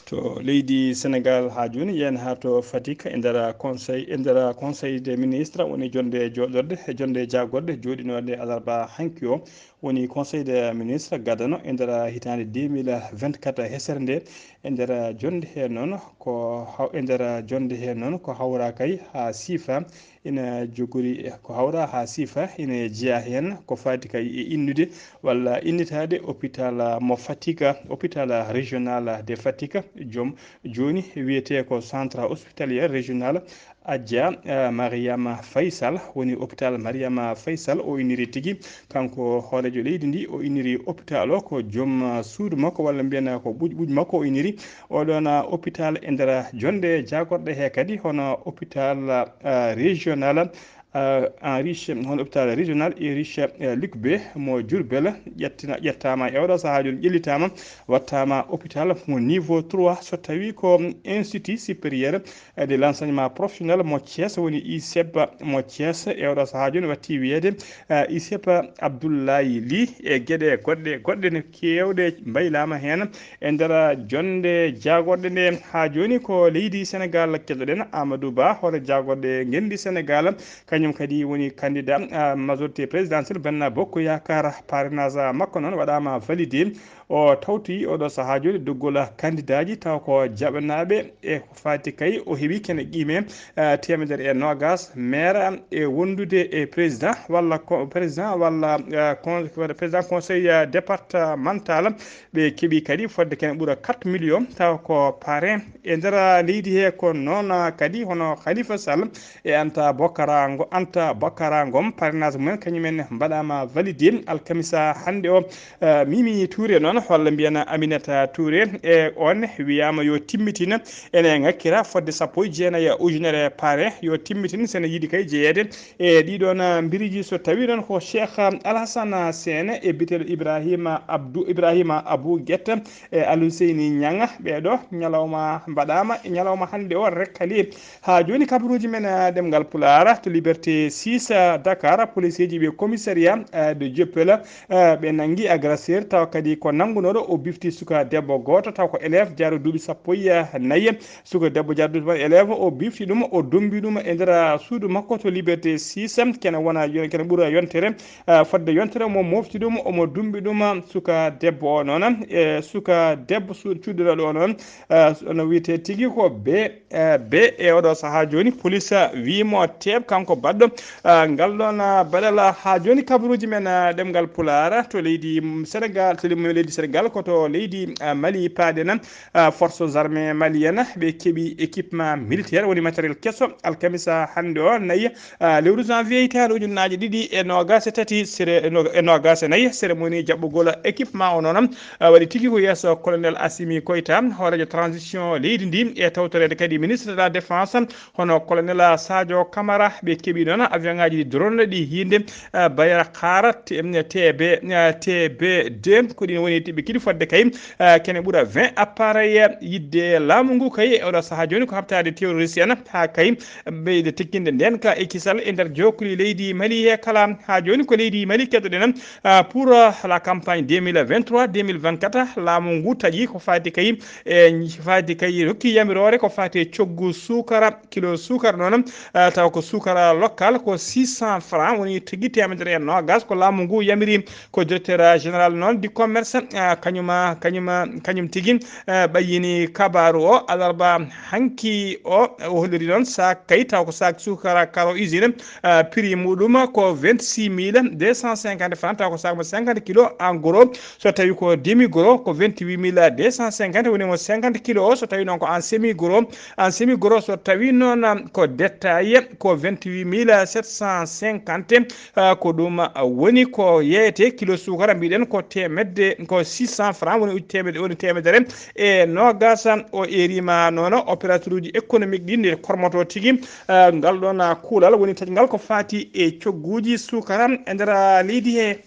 To leydi Senegaal haa jooni, yehen haa to Fatick, e nder conseil, e nder conseil des ministres, woni jonnde jooɗorde, e jonnde jaagorde jooɗinoonde alarba hanki o, woni conseil des ministres gadano e nder hitaande deux mille vingt-quatre hesere nde. E nder jonnde he noon ko haw-, e nder jonnde he noon ko hawra kay haa siifa ina jogori, ko hawra haa siifa ina jeyaa heen ko faati kay e innude walla innitaade hôpital mo Fatick, hôpital régional de Fatick, joom jooni wiyetee ko centre hospitalier régional Adja, eh, Mariama Faisal, woni hôpital Mariama Faisal o inniri tigi. Kanko hooreejo leydi ndi o inniri hôpital o, ko joom, eh, suudu makko walla mbiyen ko ɓuuƴ ɓuuƴ makko o inniri. Oɗon, ah, hôpital e nder jonnde jaagorɗe he kadi, hono hôpital, ah, régional euh, en riche, hono hôpital régional et riche, euh, Luc B mo Diourbel ƴettina, ƴettaama e oɗo sahaa jooni, ƴellitaama, wattaama hôpital mo niveau trois. So tawi ko Institut Supérieur de l'Enseignement Professionnel mo Thiès, woni ISEP mo Thiès, e oɗo sahaa jooni watti wiyeede, euh, ISEP Abdoulaye Ly, e geɗe goɗɗe, goɗɗe ne keewɗe mbaylaama heen e nder jonnde jaagorɗe nde. Haa jooni ko leydi Senegaal keɗoɗen. Amadou Ba, hoore jaagorɗe ngenndi Senegaal, kañum kadi woni candidat, ah, majorité présidentielle Benno Bokk Yaakaar. Parrainage makko noon waɗaama validé. O tawti oɗo sahaa jooni doggol kandidaaji, taw ko jaɓanaaɓe e ko faati kay o heɓi kene qiime, eh, teemedere e noogas maire e wondude e président walla ko, président walla, eh, con-, président conseil, eh, départemental. Ɓe keɓi kadi fodde kene ɓura quatre millions, taw ko parrain e nder leydi he. Ko noon kadi hono Khalifa Sall e Anta Bokara Ngo-, Anta Bokara Ngom, parrainage mumen kañumen mbaɗaama validé alkamisa hannde o. Eh, Mimi Touré noon, holla mbiyen Aminata Touré, e on wiyaama yo timmitin, ene ŋakkira fodde sappo e jeenayi ujunere parrain, yo timmitin, sene yiɗi kay jeyeede e ɗiɗon mbiriji. So tawi noon ko Cheikh Alassane Sène e bitel Ibrahima Abdou, Ibrahima Abou Guetta e Aluseyni Ñaŋa, ɓeeɗo ñalawma mbaɗaama e ñalawma hannde o rekkali. Haa jooni kabaruuji men, eh, ɗemngal Pulaar to Liberté six, eh, Dakar, policeeji ɓe commissariat, eh, de Dieuppeul, eh, ɓe nanngi agresseur, tawa kadi ko nanngunooɗo o bifti suka debbo gooto, taw ko élève jaaɗo duuɓi sappo e nayi. Suka debbo jaaɗo duuɓi sappo, élève, o bifti ɗum, o dummbi ɗum e nder suudu makko to Liberté six, kene wona yon-, kene ɓura yontere, eh, fodde yontere mo mofti ɗum, omo dummbi ɗum suka debbo o noon, e suka debbo su-, cuɗɗinooɗo o noon, eh, no wiyetee tigi ko be eh, be e oɗo sahaa jooni, police wiimo teeb kanko baɗɗo, eh, ngal ɗoon, eh, baɗal. Haa jooni kabaruuji men, eh, ɗemngal Pulaar to leydi, mm, Senegaal, to leydi, leydi Senegaal, ko to leydi, eh, Mali paaɗen, eh, forces armées maliennes ɓe keɓi équipement militaire, woni matériel keso, alkamisa hannde o, nayi, ah, lewru janvier hitaande ujunnaaje ɗiɗi e noogaas e tati, sere-, e no-, e noogaas e nayi, cérémonie jaɓɓugol équipement o noon, ah, waɗi tigi ko yeeso colonel Assimi Goïta, hooreejo transition leydi ndi, e tawtoreede kadi ministre de la défense, hono colonel Sadio Camara. Ɓe keɓi noon avion ŋaaji ɗi drone ɗi hiinde, ah, Bayraktar T-, T B, ah, T B deux, ko ɗin woni ɓe keɗi fodde kay, ah, kene ɓura vingt appareil. Yidde laamu ngu kay e oɗo sahaa jooni ko habtaade terroriste en, haa kay ɓeyde tekkinde ndeen ka e kisal e nder jookli leydi Mali he kala. Haa jooni ko leydi Mali keɗoɗen, ah, pour, ah, la campagne deux mille vingt-trois deux mille vingt-quatre, laamu ngu taƴi ko faati kay e faati kay rokki yamiroore ko faati e coggu suukara, kilo suukara noon, ah, tawa ko suukara local ko six cents francs, woni tigi teemedere e noogaas ko laamu ngu yamiri. Ko directeur général noon du commerce, ah, kañum, ah, kañum, ah, kañum tigi, ah, ɓayyini kabaaru o alarba hanki o. O holliri noon sac kay, taw ko sac suukara karo usine, ah, prix muɗum ko vingt-six mille deux cent cinquante francs, taw ko sac mo cinquante kilo en gros. So tawi ko demi gros ko vingt-huit mille deux cent cinquante, woni mo cinquante kilo o. So tawi noon ko en semi gros, en semi gros, so tawi noon ko détail ko vingt-huit mille sept cent cinquante. Ah, ko ɗum, ah, woni ko yeeyete kilo suukara, mbiɗen ko teemedde, ko six cents francs, woni uj-, teemedde, woni teemedere e noogaas. O eerima noon opérateur uji économique ɗi nde kormoto tigi, ah, ngal ɗoon, ah, kuulal woni taƴngal ko faati e cogguuji suukara e nder, ah, leydi he.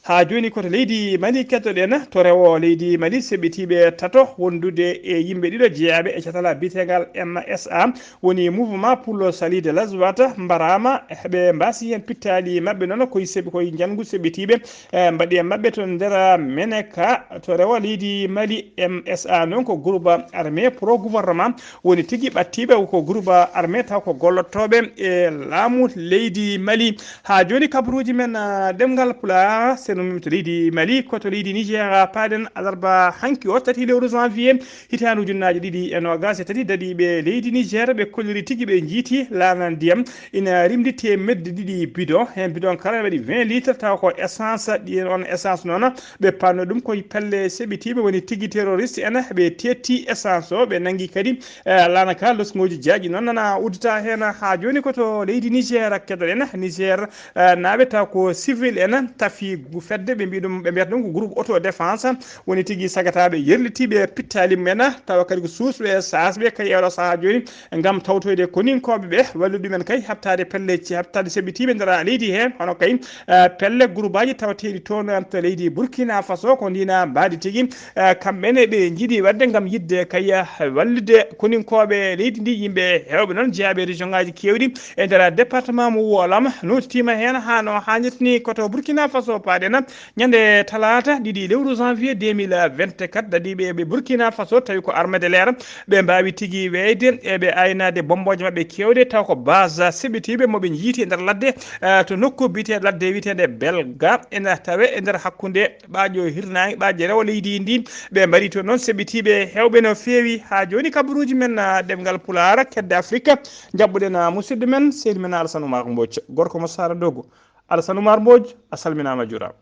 Haa jooni ko to leydi Mali keɗoɗen, to rewo leydi Mali seɓɓitiiɓe tato wondude e yimɓe ɗiɗo jeyaaɓe e catal biyeteegal M S A, woni Mouvement pour le Salut de l'Azawad, mbaraama, ɓe mbaasi heen pittaali maɓɓe noon, koye seɓi-, koye njanngu seɓɓitiiɓe, eh, mbaɗi e maɓɓe to nder Meneka, to rewo leydi Mali. M S A noon ko groupe armé pro-gouvernement, woni tigi ɓattiiɓe ko groupe armé taw ko gollottooɓe e laamu leydi Mali. Haa jooni kabaruuji men, ah, ɗemngal Pulaar, seno mum to leydi Mali, ko to leydi Niger paaɗen alarba hanki o, tati lewru janvier, hitaande ujunnaaje ɗiɗi e noogaas e tati, daɗiiɓe leydi Niger ɓe kolliri tigi ɓe njiiti laana ndiyam ina rimdi teemedde ɗiɗi bidon. Heen bidon kala ene waɗi vingt litres, tawa ko essence, ɗi on essence noon ɓe panno ɗum koye pelle seɓɓitiiɓe, woni tigi terroriste en, ɓe teetti essence o, ɓe nanngi kadi, eh, laana ka losngooji jaaƴi noon nana uddita heen. Haa jooni ko to leydi Niger keɗoɗen. Niger, eh, naaɓe taw ko civil en tafi gu-, Fedde, ɓe mbiya ɗum, ɓe mbiyata ɗum ko groupe autodéfense, woni tigi sagataaɓe yerlitiiɓe pittaali mumen, tawa kadi ko suusɓe e saasɓe kay e oɗo sahaa jooni, ngam tawtoyde koninkooɓe ɓe, wallude ɗumen kay heɓtaade pelleeji, heɓtaade seɓɓitiiɓe nder leydi he, hono kay, eh, pelle groupaaji tawateeɗi toon to leydi Burkina Faso, ko ndiina mbaadi tigi, eh, kamɓe ne ɓe njiɗi waɗde ngam yiɗde kay, eh, wallude koninkooɓe leydi ndi, yimɓe heewɓe noon jeyaaɓe région ngaaji keewɗi, e nder département mo Woolam, nootitiima heen haa no haanirta ni ko to Burkina Faso paaɗen. Ñande talaata ɗiɗi lewru janvier deux mille vingt-quatre, dadiiɓe ɓe Burkina Faso tawi ko armée de l'air, ɓe mbaawi tigi weyde e ɓe aynaade bommbooje maɓɓe keewɗe, taw ko base seɓɓitiiɓe mo ɓe njiiti e nder ladde, eh, to nokku biyetee ladde wiyeteende Belga, ene tawe e nder hakkunde ɓaaƴo hirnaange, ɓaaƴe rewo leydi ndi. Ɓe mbaɗi toon noon seɓɓitiiɓe heewɓe no feewi. Haa jooni kabaruuji men, ah, ɗemngal Pulaar, kedde Afrika, njaɓɓuɗen, ah, musidɗo men, sehil men Alassane Oumar Mbodj, gorko mo Saara Dogo. Alassane Oumar Mbodj, a salminaama, a juuraama.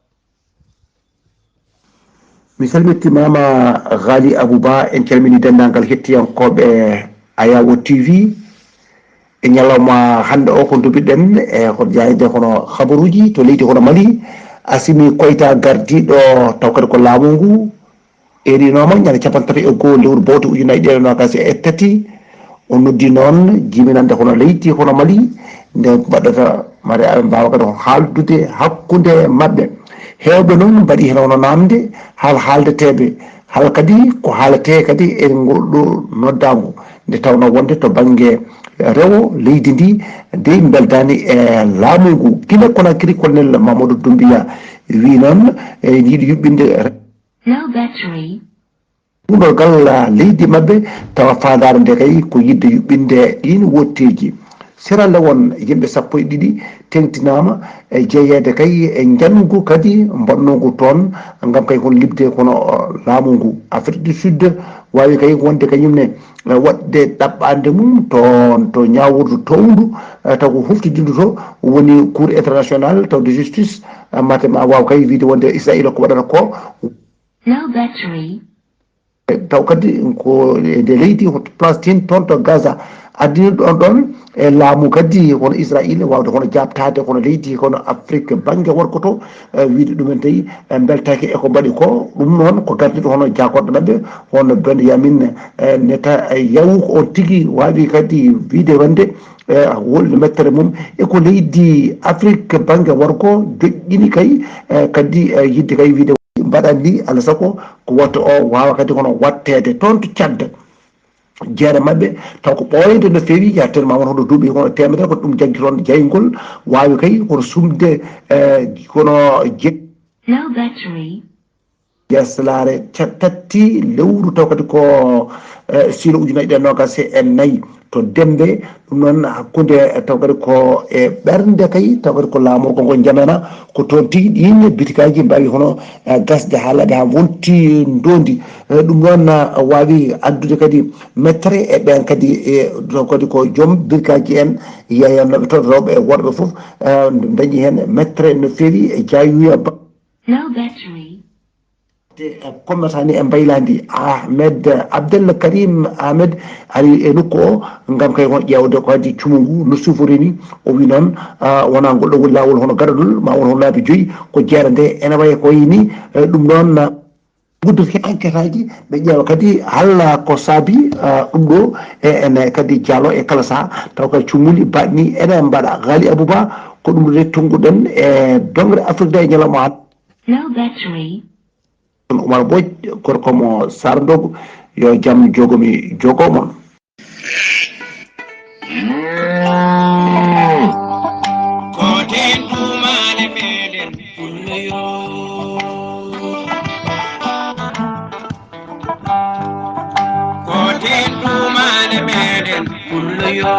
Mi salmitiima ma Ghali Abou Ba, en calmini denndaangal hettiyankooɓe Ayawo T V. E ñalawma hannde o ko ndubiɗen e ko jayde hono habaruuji to leydi hono Mali, Assimi Koita gardiiɗo taw kadi ko laamu ngu, erinooma ñande capanɗe tati e goo lewru bowte ujunnaji ɗiɗi e noogas e tati. O noddi noon jibinande hono leydi hono Mali, nde mbaɗata mare aɓe mbaawa kadi haaldude hakkunde maɓɓe. Heewɓe noon mbaɗi heen hono naamde haal haaldeteeɓe, haal kadi ko haaletee kadi e ngol ɗo noddaango, nde tawnoo wonde to bannge rewo leydi ndi, dey mbeldaani e laamu ngu. Gine Conakry, Colonel Mamadou Doumbouya wii noon, e yiɗi yuɓɓinde Low battery. Tuundogal leydi maɓɓe, tawa faandaare nde kay ko yiɗde yuɓɓinde ɗiin wotteeji. Sierra Leone, yimɓe sappo e ɗiɗi teeŋtinaama e jeyeede kay e njanngu kadi mbonnoogu toon, ngam kay hono liɓde kono, o, laamu ngu. Afrique du Sud waawi kay wonde kañum ne, e, waɗde ɗaɓɓaande mum toon to ñaawirdu towndu, e, taw ko huftidindu to woni Cour international taw de justice, e, mate ma waaw kay wiide wonde Israayiila ko waɗata ko. Low battery. Taw kadi ko e nde leydi, ko Palestine, toon to Gaza, addini ɗon ɗon e laamu kadi hono Israayiila waawde hono jaabtaade hono leydi hono Afrique bannge worgo to, e, wiide ɗumen tawi, e, mbeltaaki e ko mbaɗi ko. Ɗum noon ko gardiiɗo hono jaakorɗo maɓɓe, hono Benjamin, e, Netanyahu, ko on tigi waawi kadi wiide wonde, e, wol mettere mum e ko leydi Afrique bannge worgo joƴƴini kay, e, kadi, e, yiɗde kay wiide mbaɗan ni, alaa sago ko watta o waawa kadi kono watteede toon to Tchad. Jeere maɓɓe taw ko ɓooyde no feewi, yaltiraama won hono duuɓi kono teemedere, ko ɗum jaggi toon jayngol, waawi kay kono sumde, e, kono je- Low battery. Jeeslaare ca-, tatti lewru taw kadi ko, e, siilo ujunnaji ɗiɗi e noogas e nayi to Dembe. Ɗum noon hakkunde, e, taw kadi ko e ɓernde kay, taw kadi ko laamorgo ngo Njamena, ko toon tigi ɗiin bitikaaji mbaawi hono, e, gasde haa laaɓi haa wonti ndoondi. E, ɗum noon, e, waawi addude kadi mettere e ɓeen kadi, e, taw kadi ko joom bitikaaji en, yeeyannooɓe toon, rewɓe e worɓe fof, e, dañi heen mettere no feewi e jaayuya ba. Low battery. Te, eh, commerçant ni e mbaylaandi, Ahmed Abdel Karim Ahmed ari e nokku o ngam kay hono ƴeewde ko addi cumu ngu no sifori ni. O wi noon, ah, wona ngol ɗo woni laawol hono gaɗanol, ma won hono laabi joyi ko jeere nde ene wayi ko wayi ni, eh, ɗum noon, ah, guddata enquêteaaji, ɓe ƴeewa kadi halla ko saabi, ah, ɗum ɗo, e ene kadi jaalo e kala saha, taw kay cumuli baɗni ene mbaɗa. Ghali Abouba, ko ɗum ɗo de tonnguɗen e dongre Afrique de e ñalawma hannde. Low battery. Oumar Mbodj, gorko mo Saara Ndogo, yo jam jogomi jogo mon. Ko ten ɗumaale meɗen pullo yo. Ko ten ɗumaale meɗen pullo yo.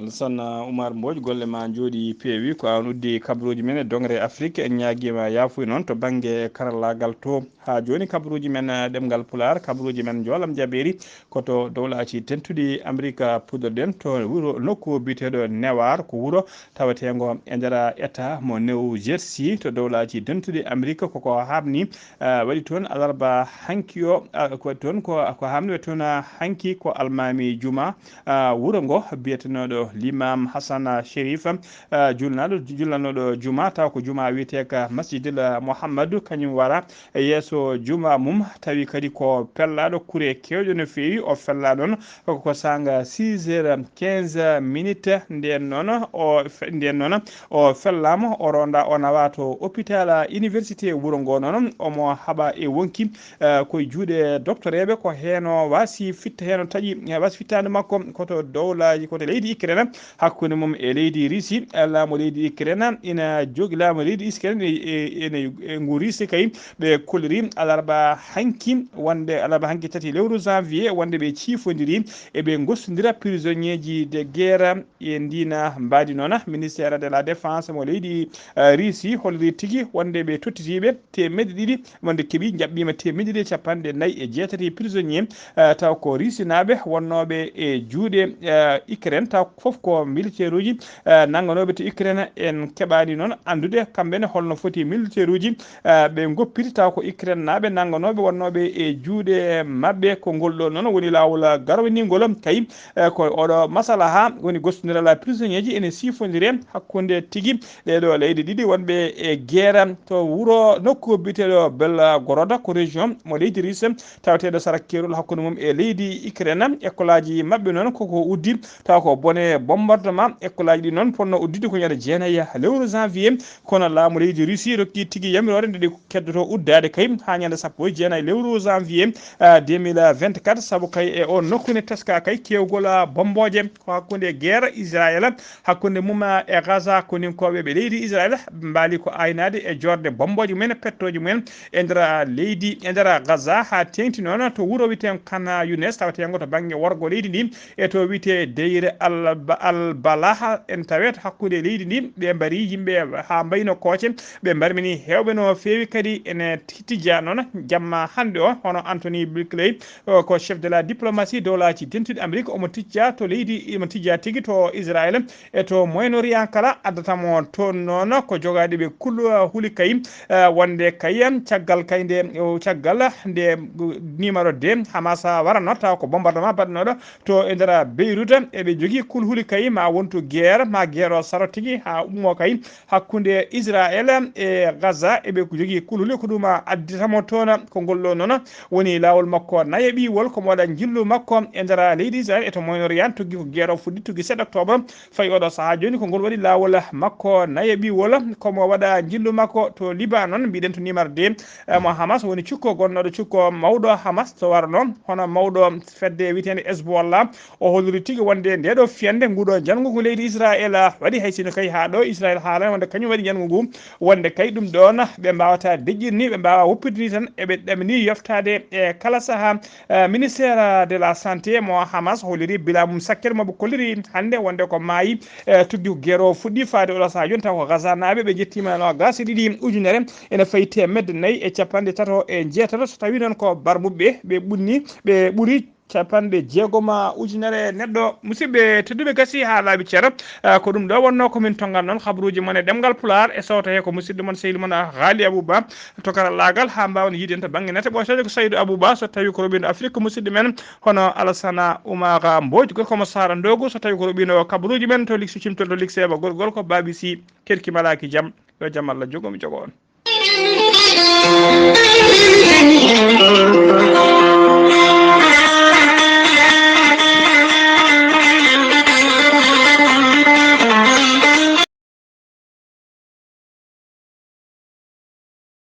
Alassane Oumar Mbodj, golle ma njooɗi peewi. Ko an uddi kabaruuji men e dongre Afrique. En ñaagiima yaafuya noon to bannge karallaagal to. Haa jooni kabaruuji men, eh, ɗemngal Pulaar, kabaruuji men njoolam jabeeri ko to Dowlaaji Dentuɗi Amerik puɗɗorɗen, to wuro, nokku biyeteeɗo Newar, ko wuro taweteengo e nder État mo New Jersey, to Dowlaaji Dentuɗi Amerik. Ko ko haɓni, eh, waɗi toon alarba hanki o, eh, ko waɗi toon ko, ko haɓni waɗi toon, eh, hanki ko almaami juma, eh, wuro ngo biyetenooɗo Limam Hassan Sherif, eh, julnaaɗo, julnanooɗo juma, taw ko juma wiyeteeka Masjidil Muhammadu, kañum wara e yeeso juma mum, tawi kadi ko pellaaɗo kure keewɗe no feewi. O fellaa noon ko saanga six heures quinze minutes. Ndeen noon o fe-, ndeen noon o fellaama, o ronda, o nawa to hôpital université wuro ngo noon, omo haɓa e wonki, eh, koye juuɗe doktoreeɓe, ko heen o waasi fitta, heen o taƴi, eh, waasi fittaandu makko ko to dowlaaji, ko to leydi Ukraine, hakkunde mum e leydi Russie. Eh, laamu leydi Ukraine ina jogi, laamu leydi Ukraine e, e, ene, e ngu Russie kay, ɓe kolliri alarba hanki, wonde alarba hanki tati lewru janvier, wonde ɓe ciifondiri, eɓe gostodira prisonnier ji de guerre e ndiina mbaadi noon. Ministère de la Défense mo leydi, eh, Russie holliri tigi wonde ɓe tottitiiɓe teemedde ɗiɗi, wonde keɓi, njaɓɓiima teemedde ɗiɗi e capanɗe nayi e jeetati prisonnier, eh, taw ko Russie naaɓe wonnooɓe e juuɗe, eh, Ukraine, taw fof ko militaire uji, eh, nannganooɓe to Ukraine. En keɓaani noon anndude kamɓe ne holno foti militaire uji, eh, ɓe ngoppiti, taw ko Ukraine naaɓe nannganooɓe wonnooɓe e juuɗe maɓɓe. Ko ngol ɗo noon woni laawol garwiningol kay, eh, ko oɗo masalaha woni gostondiral prisonnier ji ene siifondire hakkunde tigi ɗeɗo leyɗe ɗiɗi wonɓe e guerre to wuro nokku biyeteɗo Belgorod, ko région mo leydi Russie, taweteɗo sara keerol hakkunde mum e leydi Ukraine. École aji maɓɓe noon koko uddi, taw ko bone bombardement. École aji ɗi noon ponno uddide ko ñande jeenayi lewru janvier, kono laamu leydi Russie rokki tigi yamiroore nde ɗi keddoto uddaade kay haa ñande sappo e jeenayi lewru janvier, ah, deux mille vingt-quatre, sabu kay e o nokku ne teska kay kewgol, ah, bombooje ko hakkunde guerre Israël hakkunde mum, ah, e Gaza. Koninkooɓe ɓe leydi Israël mbaali ko aynaade e joorde bombooje mumen, pettooje mumen e nder, ah, leydi, e nder, ah, Gaza, haa teeŋti noon to wuro wiyetee Khan Younis, taweteengo to bannge worgo leydi ndi, e to wiyetee Deir al, al Balah, en tawet hakkunde leydi ndi, ɓe mbari yimɓe haa mbayno kooce, ɓe mbarmini heewɓe no feewi kadi ene tijja noon jamma hannde o, hono Anthony Blinken, o ko chef de la diplomatie dowlaaji dentuɗi Amérique, omo tijja to leydi, omo tijja tigi to Israël e to Moyen-Orient kala, addata mo toon noon ko jogaaɗi ɓe kul huli kay, eh, wonde kay caggal kay nde, o caggal nde numéro deux Hamas waranno, taw ko bombardement baɗnooɗo to e nder Beirut, eɓe jogii kulhuli kay ma wontu guerre, ma guerre o saro tigi haa ummo kay hakkunde Israël e Gaza, eɓe jogii kulhuli ko ɗum additamo toon. Ko ngol ɗo noon woni laawol makko nayaɓiwol, ko mo waɗa njillu makko e nder leydi Israël e to Moyen-Orient, tuggi ko guerre o fuɗɗi, tuggi sept octobre, fayi oɗo sahaa jooni. Ko ngol waɗi laawol makko nayaɓiwol, ko mo waɗa njillu makko to Liban noon, mbiɗen to numéro deux, eh, mo Hamas woni cukko gonnooɗo, cukko mawɗo Hamas to warno, hono mawɗo fedde wiyeteende Hezbollah. O holliri tigi wonde nde ɗo fiyande, nguɗo njanngu ngu leydi Israel waɗi, hay sino kay haa ɗo Israel haalani wonde kañum waɗi njanngu ngu, wonde kay ɗum ɗoon ɓe mbaawata deƴƴirni, ɓe mbaawa woppirde ni tan, eɓe ɗamini yoftaade e kala sahaa. Eh, ministère de la santé mo Hamas holliri bila mum sakkere mo ɓe kolliri hannde wonde ko maayi, eh, tuggi ko guerre o fuɗɗi faade oɗo sahaa jooni, taw ko Gaza naaɓe ɓe jettiima no gasa ɗiɗi ujunere ene fayi teemedde nayi e capanɗe tato e jeetato, so tawi noon ko barmuɓe ɓe ɓunni, ɓe ɓuri capanɗe jeegom ujunere neɗɗo. Musidɓe tedduɓe, gasi haa laaɓi cer. Eh, ko ɗum ɗo wonno ko min tongal noon habaruuji mon e ɗemngal Pulaar e sawto he ko musidɗo mon sehil mon, ah, Haali Abouba to karallaagal, haa mbaawen yiide en to bannge nate ɓooytooje ko Saydou Abouba, so tawi ko roɓindo Afrique musidɗo men hono Alassana Oumara Mbodj, gorko mo Sara Ndogu, so tawi ko roɓindo kabaruuji men to Liksi Cimtol to Liksi Eba Gorgol ko Babi Si Kerki Malaki Jam. Yo jam Allah jogo mi jogo on.